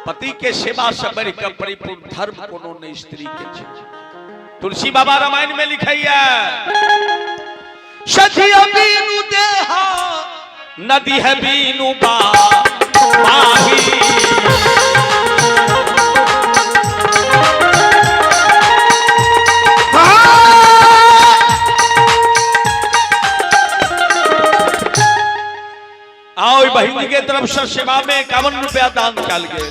पति के सेवा से बढ़ि कऽ परिपूर्ण धर्म कोनो नहि स्त्री के छै। तुलसी बाबा रामायण में लिखैया, सखिया बीनु देहा नदी है बीनु बा माही। आओ बहिन के तरफ से सेवा में 51 रुपया दान कल गए।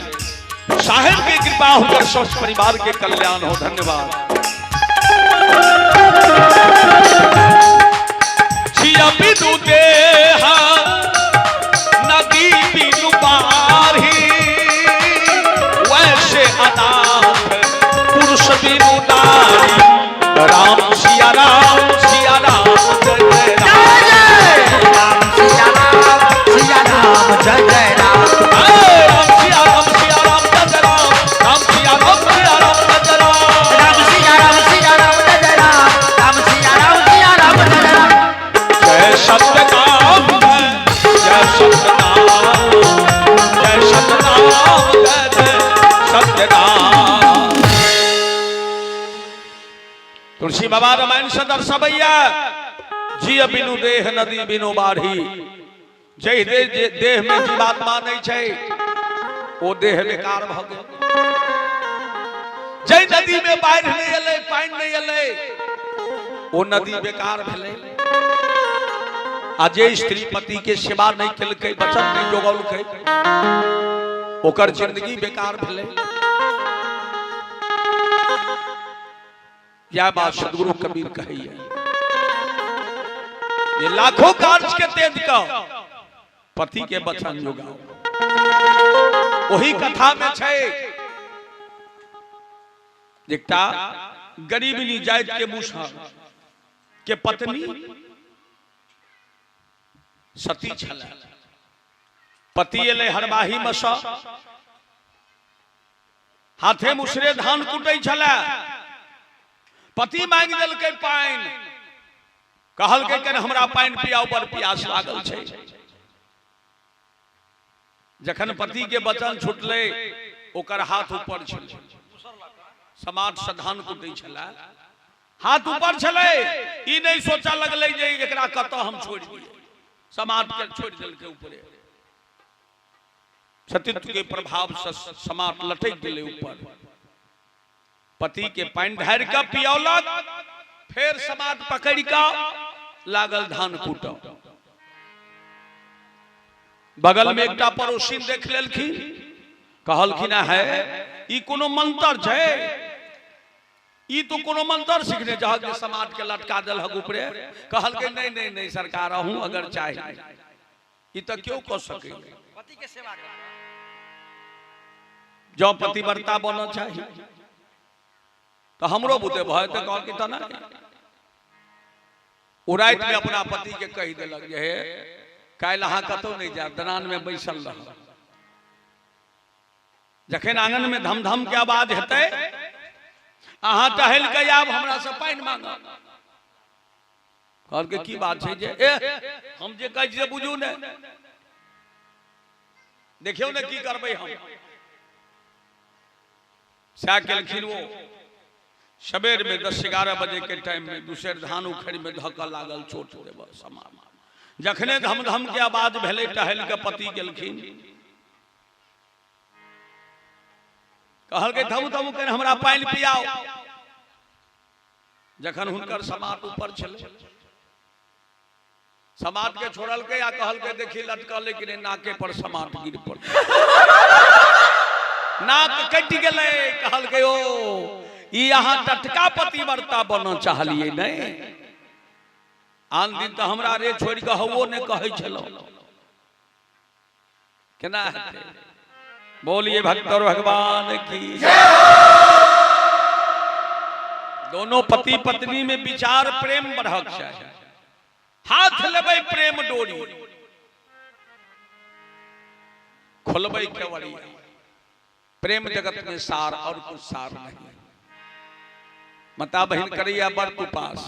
साहेब के कृपा होकर स्वस्थ परिवार के कल्याण हो। धन्यवाद। छिया बिनु देहा नदी बिनु बारही, वैसे अनाथ पुरुष बिनु नारी। राम सिया राम सिया राम जय जय राम। राम सिया राम सिया राम जय जय राम। राम सिया राम सिया राम जय जय राम। राम सिया राम सिया राम जय जय राम। राम सिया राम सिया राम जय जय राम। राम सिया राम सिया राम जय जय राम। जय सतनाम जय सतनाम जय सतनाम जय जय सतनाम। तुलसी बाबा रामायण से दर्शबैया, जिय बिनु देह नदी बिनु बाढ़ी। जय देह देह में जीवात्मा नहीं छै ओ देह बेकार भ गेल। जय नदी में बाढ़ि नहीं एलै, पानि नहीं एलै, ओ नदी बेकार भेलै। आ जे स्त्री पति के सेवा नहीं केलकै, वचन नहीं जोगौलकै, ओकर जिंदगी बेकार भेलै। यह बात सदगुरु कबीर कहैया, ये लाखों कार्य के तेज का पति के वचन जोगाओ। वही कथा में छै एकटा गरीबनी जाति के मुसहर के पत्नी सती छल। पति एलै हरबाही में सँ, हाथे मुसरे धान कुटै छलै। पति मांगि देलकै पानि, कहलकै कनि हमरा पानि पियाउ, बड़ प्यास लागल छै। जखन पति के वचन छुटलै, ओकर हाथ ऊपर छलै, समाज से धान कुटै छलै, हाथ ऊपर छलै, ई नहि सोचऽ लगलै जे एकरा कतऽ हम छोड़ि दियै। समाज के छोड़ि देलकै ऊपरे। सतीत्व के प्रभाव से समाज लटकि गेलै ऊपर। पति के पानि ढारि कऽ पियौलक, फेर समाज पकड़ि कऽ लागल धान कूटऽ। बगल में एकटा पड़ोसिन देख लेलखिन, कहलखिन है ई कोनो मंत्र छै? ई तो कोनो मंत्र सीखने जहक जे समाज के लटका देलहक ऊपरे। कहलकै नहीं नहीं नहीं सरकार, अहूँ अगर चाही ई तऽ केओ कऽ सकैए। जँ पतिव्रता बनऽ चाही तऽ हमरो बुते भऽ जेतै। कहलकै तऽ नहि। ओ रातिमे अपना पतिके कहि देलक जे हे, काल्हि अहाँ कतहु नहि जायब, दलानमे बैसल रहब। जखन आंगनमे धम धम के आवाज हेतै, अहाँ टहलि कऽ आयब, हमरा से पानि मांगब। कहलकै की बात छै जे ए हम जे कहै छी से बुझू ने, देखियौ ने की करबै हम। सएह केलखिन। ओ सवेर में 10-11 बजे के टाइम में दूसर धान उखड़ में धऽ कऽ लागल चोट देबऽ समान। जखने धम धम के आवाज भेलै, टहल के पति गेलखिन। कहलकै थमू थमू कनि हमरा पानि पियाओ। जखन हुनकर समाट ऊपर छलै, समाट के छोड़लकै आ कहलकै देखी लटकल कि नहि। नाके पर समाट गिर पड़ल, नाक कटि गेलै। कहलकै ओ ई अहाँ टटका पतिव्रता बनऽ चाहलियै नहि? आन दिन तऽ हमरा रे छोड़ि कऽ हवो नहि कहै छलहुँ, केना हेतै? बोलिए भक्त और भगवान की। दोनों पति पत्नी में विचार प्रेम बढ़क चाही। हाथ लेबै प्रेम डोरी, खोलबै केवड़िया। प्रेम जगत में सार और कुछ सार नहीं। माता बहिन करैया बड़ उपास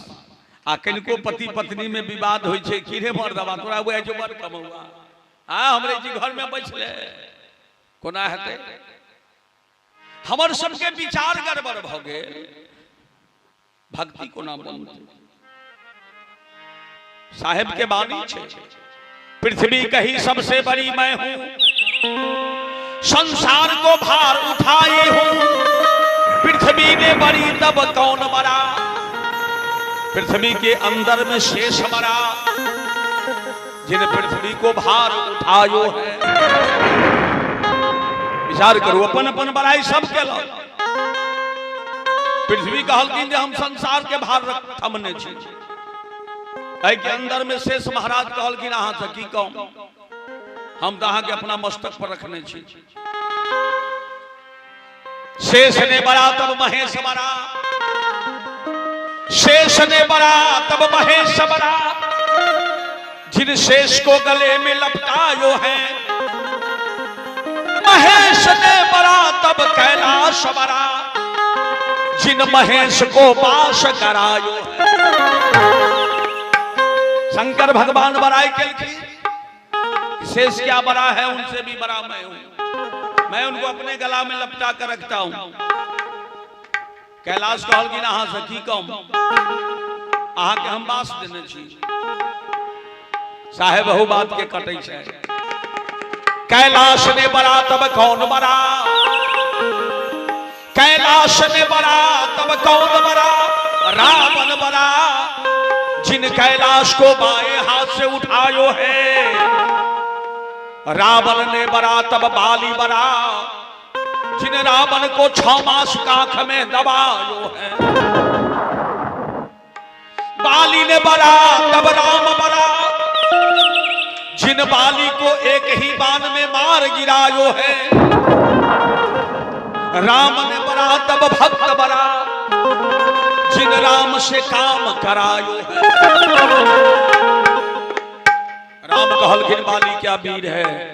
आ कनिको पति पत्नी में विवाद होइ छै, की रे मर्दबा, तोरा वएह जो बड़ कमौआ आ हमरे जी घर में बैसले, कोना हेतै? हमर सबके विचार गड़बड़ भऽ गेल। भक्ति कोना बनतै? साहेब के बानी छै, पृथ्वी कही सबसे बड़ी मैं हूं, संसार को भार उठाए हूं, पृथ्वी ने बड़ी तब कौन बड़ा, पृथ्वी के अंदर में शेष मरा, जिन पृथ्वी को भार उठायो है। विचार करू, अपन अपन बड़ाई सब केलक। पृथ्वी कहलखिन जे हम संसार के भार थमने छी, एहि के अंदर में शेष महाराज कहलखिन अहाँ से की कहूं, हम तो अहाँके अपना मस्तक पर रखने छी। शेष ने बड़ा तब महेश बड़ा, शेष ने बड़ा तब महेश बड़ा, जिन शेष को गले में लपटायो है, महेश ने बड़ा तब कैलाश बड़ा, जिन महेश को बास करायो है। शंकर भगवान बड़ाई केलखिन, शेष क्या बड़ा है, उनसे भी बड़ा मैं हूं, मैं उनको अपने गला में लपटा कर रखता हूं। कैलाश कहलखिन अहाँ से की कहूं, अहाँ के हम बास देने छी। साहेब बहु बात के कटै छै। कैलाश ने बड़ा तब कौन बड़ा, कैलाश ने बड़ा तब कौन बड़ा, रावण बड़ा, जिन कैलाश को बाएं हाथ से उठायो है, रावण ने बड़ा तब बाली बड़ा, जिन रावण को 6 मास काख में दबायो है, बाली ने बड़ा तब राम बड़ा, जिन बाली को एक ही बाण में मार गिरायो है, राम ने बड़ा तब भक्त बड़ा, जिन राम से काम करायो है। राम कहलखिन बाली क्या वीर है,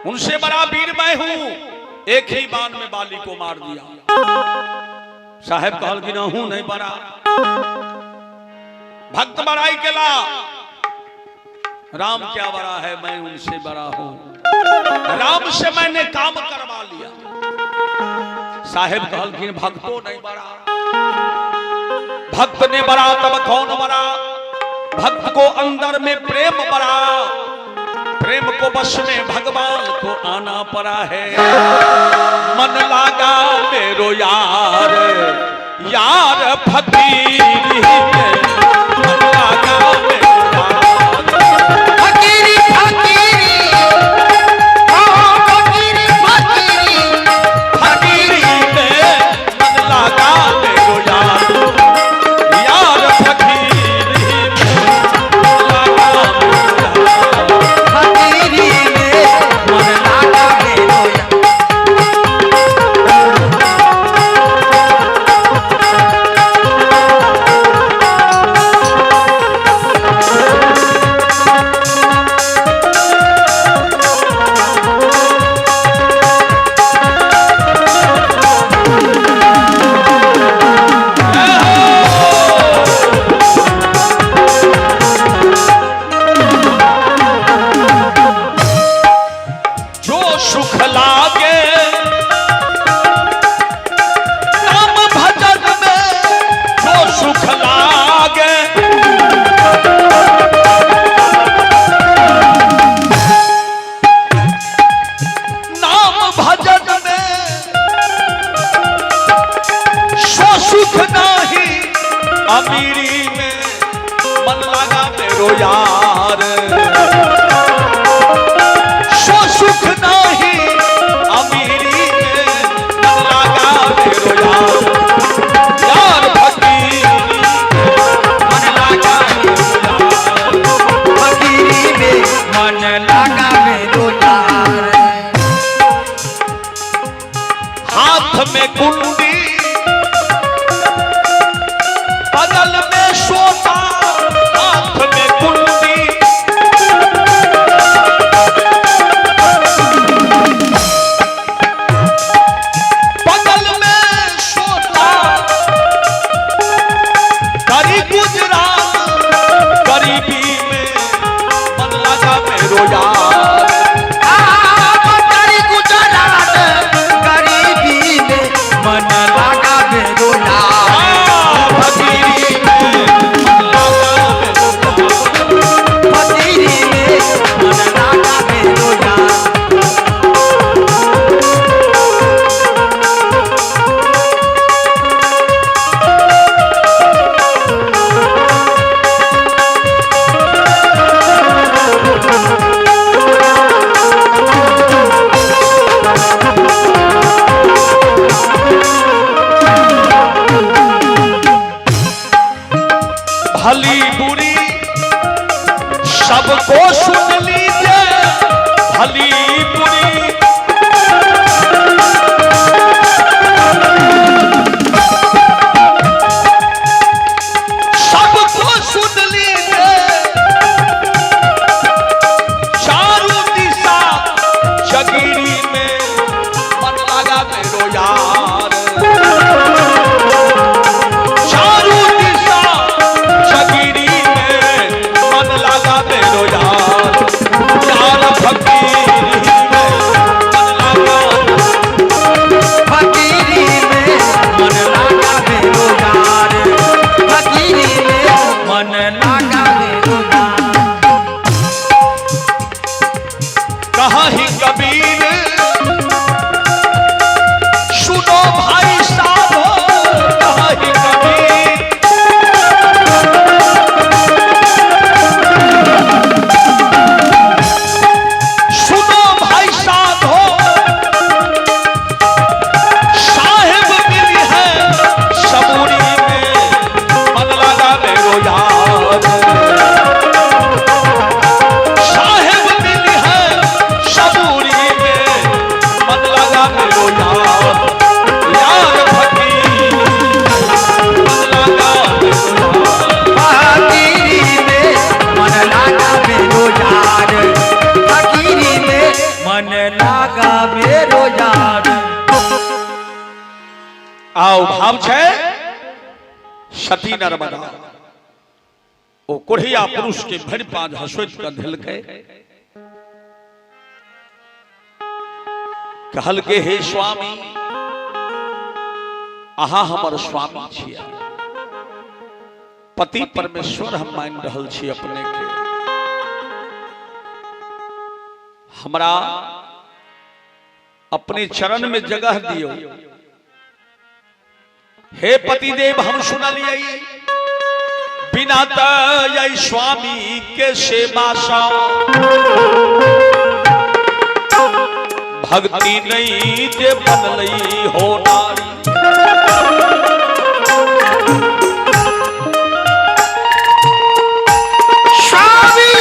उनसे बड़ा वीर मैं हूं, एक ही बाण में बाली को मार दिया। साहेब कहलखिन हूं नहीं बड़ा, भक्त बड़ाई केला, राम क्या बड़ा है, मैं उनसे बड़ा हूं, राम से मैंने काम करवा लिया। साहेब कहलखिन भक्तो नहीं बड़ा, भक्त ने बड़ा तब कौन बड़ा, भक्त को अंदर में प्रेम बड़ा, प्रेम को बस में भगवान को आना पड़ा है। मन लागा मेरो यार, यार फकीरी में मन लागा मेरो यार, फकीरी फकीरी फकीरी फकीरी फकीरी में मन लागा मेरो यार, यार फकीरी में मन लागा मेरो यार, फकीरी में मन लागा मेरो यार। जो सुख लागे राम भजन में, जो सुख लागे नाम भजन में, सो सुख नहीं अमीरी में मन लगा मेरो यार, सो सुख नहीं अमीरी में मन लगा मेरो यार, यार फकीरी मन लागा मेरो यार। फकीरी में मन लागा मेरो यार। हाथ में कुंडी बगल में सोता, हाथ में कुंडी बगल में सोता, करी गुजरात गरीबी में मन लगा मेरो यार। करी गुजरात गरीबी सबको सुन ली चारू दिशा जगीरी में मन लगा मेरो यार। चारू दिशा जगीरी में मन लगा मेरो यार। यार फकीरी में मन लगा, फकीरी में मन लागा मेरो यार, फकीरी में मन लागा मेरो यार। कहा ही कबीर सुनो भाई साधो, कहा ही कबीर सुनो भाई साधो, साहेब मिली है सबूरी में मन लगा मेरो यार। साहेब मिली है सबूरी में मन लगा मेरो यार। यार फकीर मन लगा मेरो यार। फकीरी में मन लागा मेरो यार, फकीरी में मन लागा मेरो यार। आओ भाव छै सती नर्मदा ओ कोढ़िया पुरुष के भरि पाँच हसोइत के धेलकै। कहलके हे स्वामी, अहाँ हमर स्वामी छियै, पति परमेश्वर हम मान रहल छी अपने के। हमरा अपने चरण में जगह दियौ। हे पतिदेव, हम सुनलियै बिना त स्वामी के सेवा सा भक्ति नहीं जे बनलई हो नारी। स्वामी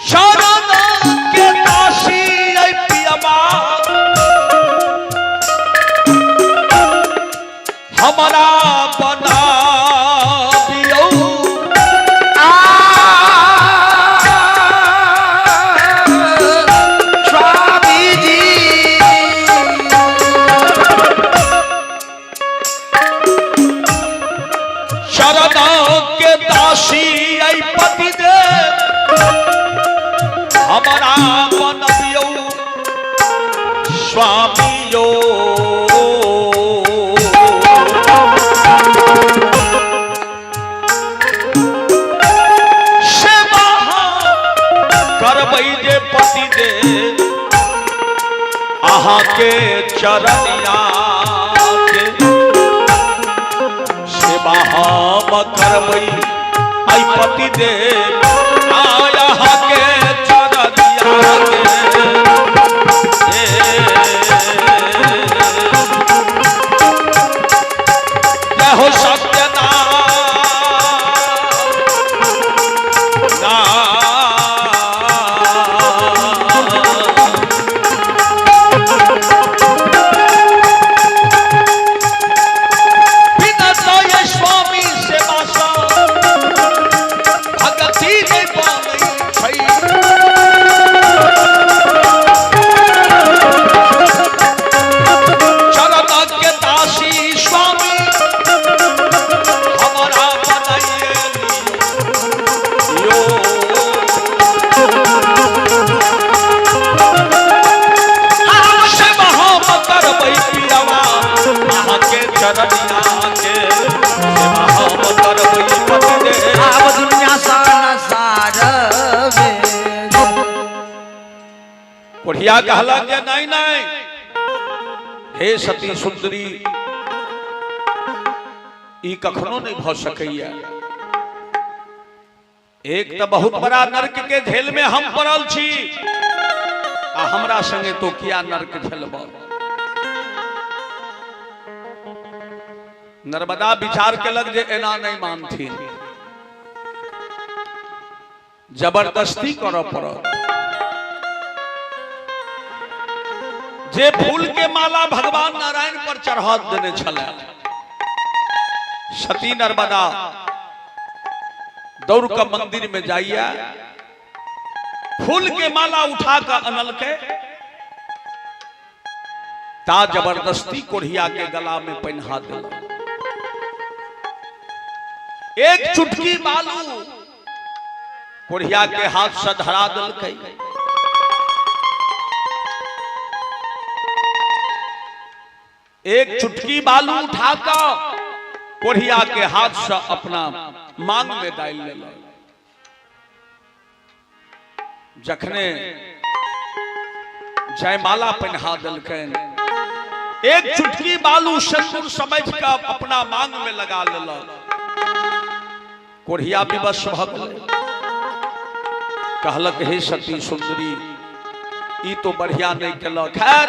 शरण के दासी ऐ पियबा हमरा बना दियौ। स्वामी जी शरण के दासी ऐ पतिदेव हमरा बनबियौ स्वामी यो। सेवा करबै जे पतिदेव अहाँके चरनिया के, सेवा हम करबै ऐ पतिदेव आय अहाँके चरनिया के। जय हो सत्यनारायण। बिना तो ये स्वामी सेवा सा भगति नहीं पाई छै। चरण के दासी स्वामी हमारा बनाइए यो। सेवा हम करबै पियवा अहाँके चरनिया के, सेवा हम करबै पतिदेव। आब दुनिया संसार में कोढ़िया कहलक जे नहीं नहीं, हे सती सुंदरी, ई कखनो नहीं भ सकैया। एक तो बहुत बड़ा नरक के झेल में हम पड़ल छी, आ हमरा संगे तो किया नरक झेलब। नर्मदा विचार केलक जे एना नहि मानथिन, जबरदस्ती करऽ पड़त। जे फूल के माला भगवान नारायण पर चढ़ा देने छलै, सती नर्मदा दौड़ कऽ मंदिर में जाइए, फूल के माला उठा कऽ अनलकै, ता जबरदस्ती कोढ़िया के गला में पहना देलक। एक चुटकी बालू कोढ़िया के हाथ से धरा देलकै। एक चुटकी बालू उठा कऽ कोढ़िया के हाथ से अपना मांग में डालि लेलक। जखने जयमाला पहना देलकनि, एक चुटकी बालू सिंदूर समझ कऽ अपना मांग में लगा लेलक। कोढ़िया विवश भऽ गेलै, कहलक हे सती सुंदरी, ई तो बढ़िया नहीं केलक, खैर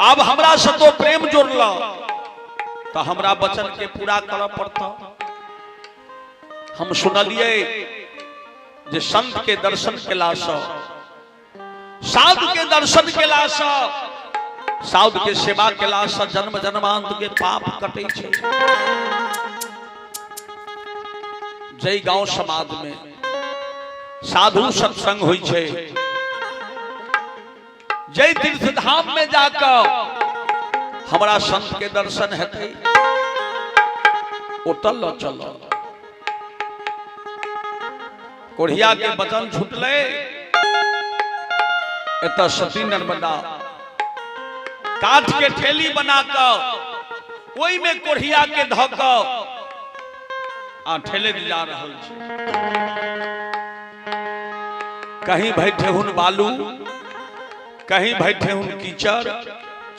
आब हमरा से तो प्रेम जोड़ल तो हमरा वचन के पूरा करऽ पड़त। हम सुनलिए जे संत के दर्शन केला से, साधु के दर्शन केला से, साधु के सेवा केला से जन्म जन्मांत के पाप कटे छै। जै गांव समाज में साधु सत्संग होई छै, जै तीर्थ धाम में जाकर हमरा संत के दर्शन हेतै, ओतऽ लऽ चल। कोढ़िया के वचन छुटलै, एतऽ सती नर्मदा काठ के ठेली बना कऽ ओहिमे कोढ़िया के धऽ कऽ आ ठेलैत जा रहल छै। कहीं भैठेहुन बालू, कहीं भैठेहुन कीचड़,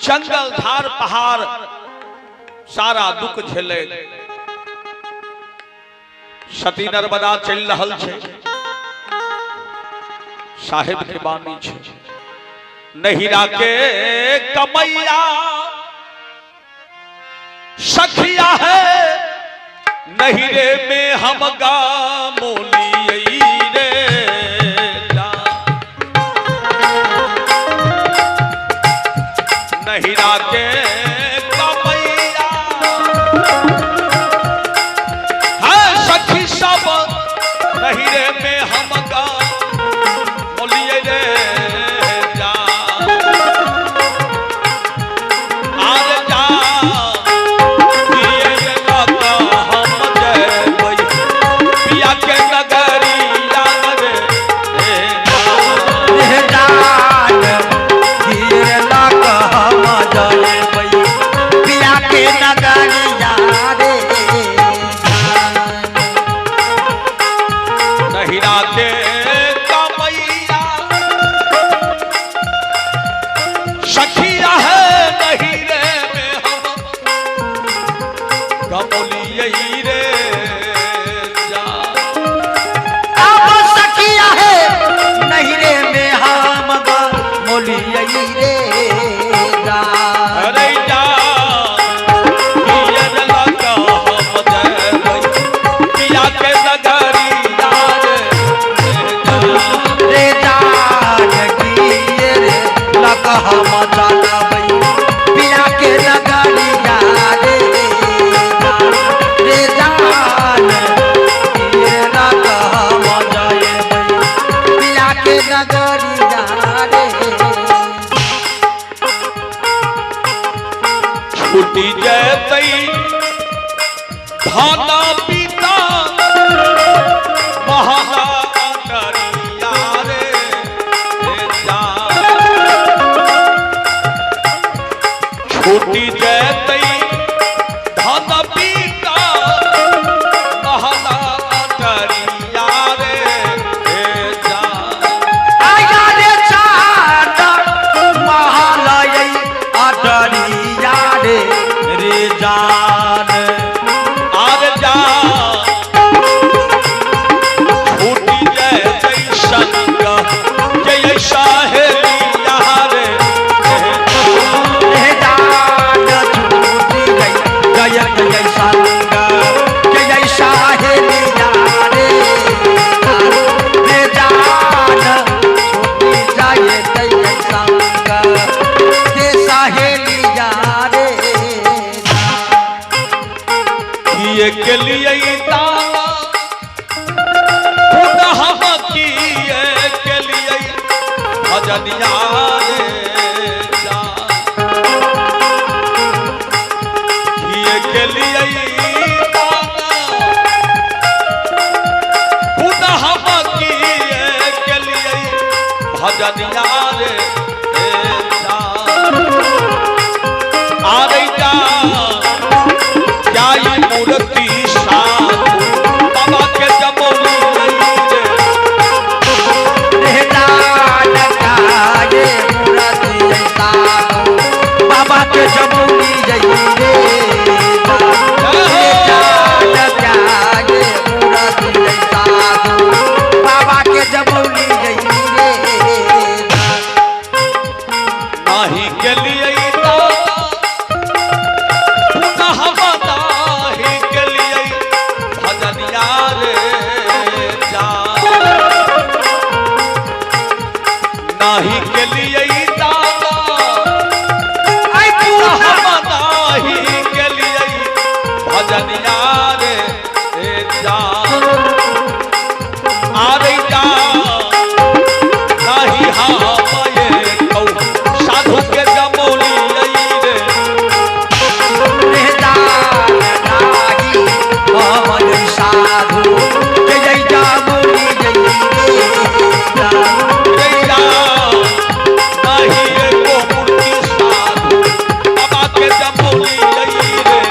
जंगल धार पहाड़ सारा दुख झेले सती नर्मदा चलि रहल छै। साहेब के बानी छै, नहिरा के कमैया सखिया है, नहिरे में हम गा मोलियै रे जा। नहिरा के कमैया है सखी सब, नहिरे में हम गा मोलियै रे जा। आज जा दिए रे लता हम जयबै पिया के नगरिया रे रे जान गिर लक हम जयबै पिया के नगरिया रे जान। नहिरा के कमैया सखिया है, नहिरे में हम कमलियै रे जा। अब सखिया है नहिरे में हम मोलियै रे जान। अरे जा पियर लगा हम जयबै पिया के नगरिया रे जा। रे जान गिर लक हम जयबै पिया के नगरिया रे जान। रे जान गिर लक हम जयबै पिया के नगरिया रे। छूटी जयतै धाना पिता महाना करिया रे जा। छूटी जयतै धाना पिता महाना करिया रे जा। आया रे चाँद महालय अटरिया रे रे जान। आर जा छूटी जयतै संग जय साहेलिया रे रे जान। किए के लिए दाना पुनः हम किए के लिए भजनिया रे जान। किए के लिए दाना पुनः हम किए के लिए भजनिया रे जान। आ रही जान क्या ये मूर्ति साधु बाबा के जमौली रे। रे दान काये मूरति साधु बाबा के जमौली जई रे। रे दान काये मूरति साधु बाबा के जमौली जई रे। नाही के लिए दाता पुनः नाही के लिए भजनिया रे जान। नाही के लिए दाता आई पुनः पूना नाही के लिए भजनिया रे जान। आ रे जान नाही हम ये कहू साधु के जमौली रे। रे दान नाही हमन साधु के जई जमौली जई रे। जैया नाही एको मूर्ति साधु बाबा के जमौली रे।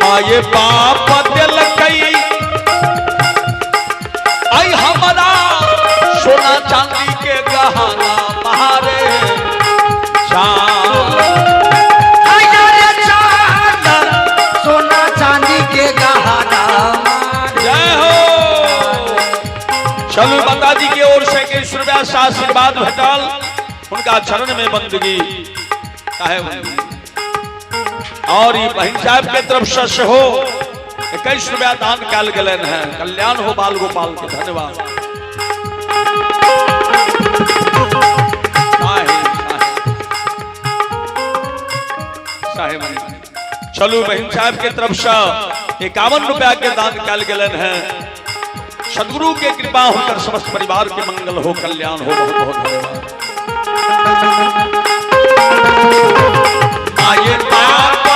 माये बाप दिलकई आई हमरा सोना चांदी के गहना महारे चांद। अरे चांद सोना चांदी के गहना जय हो। चलू माता जी के ओर से के रुपया से आशीर्वाद भेटल, उनका चरण में बंदगी काहे बंदगी। और ये बहन साहब के तरफ से सेहो 21 रुपया दान कयल गेलन है। कल्याण हो बाल गोपाल के। धन्यवाद। साहेब साहेब। चलू बहन साहब के तरफ से 51 रुपया के दान कयल गेलन है। सदगुरु के कृपा होकर समस्त परिवार के मंगल हो, कल्याण हो। बहुत बहुत धन्यवाद। आये बाप